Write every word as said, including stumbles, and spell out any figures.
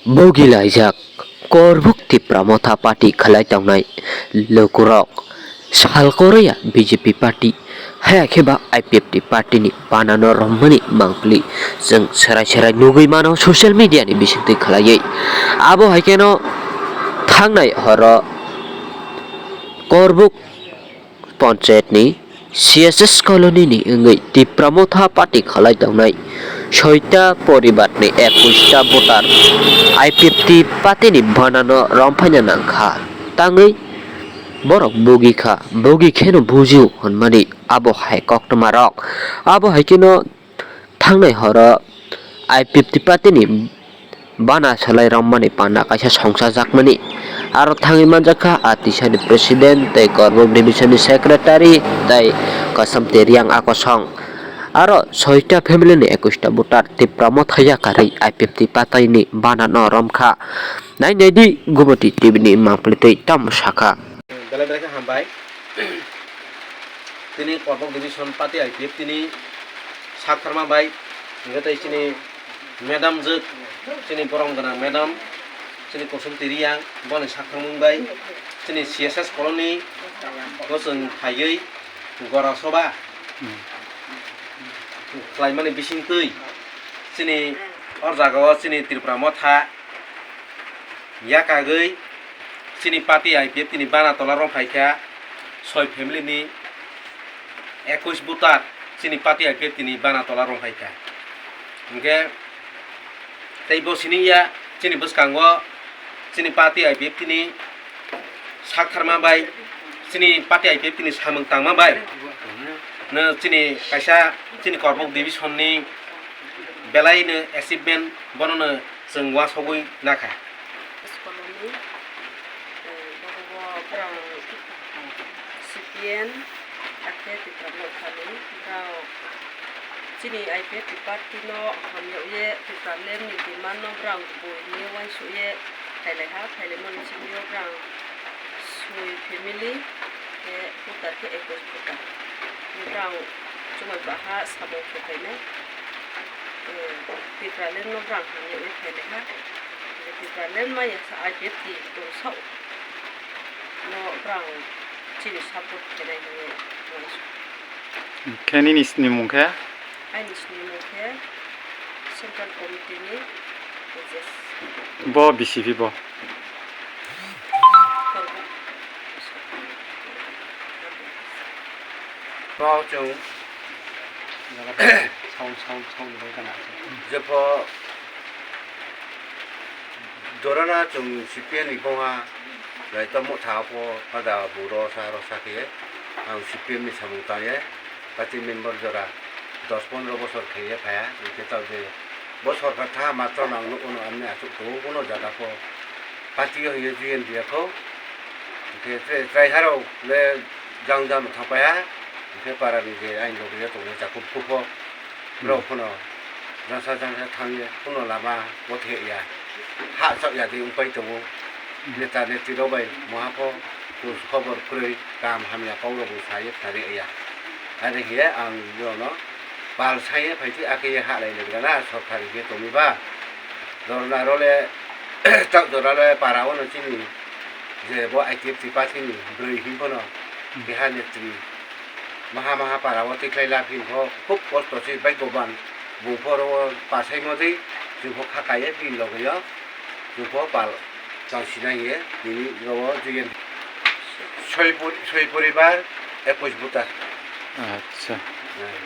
Bogi laijak, Korbuk Tipra Motha Party khalai tongnai lukurok sal kwrwiya B J P party, haya khe ba I P F T party ni banano romani mangpili chwng serai serai nugwi mano social media ni bisingtwi khlaiwi. Abo hai kheno thangnai horo Korbuk Panchayat ni C S S colony ni wngwi Tipra Motha party khalai tongnai soita poribar ni ekush ta voter I P F T party ni banano romphaina nangkha, tangwi borok bugi kha, bugi kheno bujio hwnmani abo hai koktwma rok. Abo hai kheno thangnai horo I P F T party ni bana salai romani panda kaisa songchajakmani aro thangwi manjakha a tisani president tei Korbuk division ni secretary tei Kosom Teriang akosong aro soita family ni ekush ta voter Tipra Motha yakarwi I P F T party ni bana no romkha. Nai nai di Gumoti T V ni mangpili tei tamo sakha. Belai belai khe hambai. Tini Korbuk Division Party I P F T ni saktharma bai, hingke tei chini madam jwk, chini borom gwnang madam, chini Kusum Tiriang, boni saktharmung bai, chini C S S colony, bo chwng phaiwi Gora Soba khlaimani bisingtwi, chini o jagao chini Tripura Motha, yakagwi chini party I P F T ni bana tola rok phaikha, soi family ni ekush voter chini party I P F T ni bana tola rok phaikha. Hingke tei bo sini ya chini bwskango chini party I P F T ni saktharma bai, chini party I P F T ni samung tangma bai, no chini kaisa chini Korbuk division ni belai no achievement bono no chwng uansugwi nakha. School ni, eh, borok bo borok C P M, hakhe Tipra Motha ni borok chini I P F T party no hamya ye Tipraland ni demand no borok bui hinwi uansuk ye phailai ha, phailai mani simi o borok soi family, khe voter khe ekush voter. Borok chumui baha samung khe phainai. Eh, Tipraland no borok hamya wi phailai ha. Tipraland maya sa I P F T tong sao no borok chini support khainai hinwi uansuk. Khe nini snimung khe? Aini snimung khe Central Committee ni H S. Bo B C P bo? Korbo. Bo chwng sound, sound, sound ni bagwi gana. Jepho Dorana chwng C P M ni bongha, lai tamo tha pho, pada buro sa ro sa khe, ang C P M ni samung tang ye, party member jora dos pondro bosor khe ye phaya, hingke tao je bo sorkar tha matro nang nuk ono amni achuk tongo, bono jaga pho party o hiye G N D A kho, hingke tre-, trai harok le jang jang thang paiha, hingke para ni je ain rok ye tongo jakup kupho. Rok phano jangsa jangsa thangwi phano lama bothe ya, ha chok ya de wngpai tongo. Neta neti rok bai moha pho khobor kwrwi kaham hamya kok rok bo sai khnari ya. Ani hiye ang bono pal sai phai di, ake ye ha lai le gana sorkari khe tongwi ba. Dorna role tak jora le para o no chini je bo I T F T party ni bwrwi him phano keha netri. Maha maha para o tikhlai laphi kho khub kosto se bai goban bung phoro o pasai modi chwng kho kha kaiye bini loge o chwng kho pal tang sinai ye bini logo juyen soi pori-, soi poribar ekush buta. Acha. Hmm.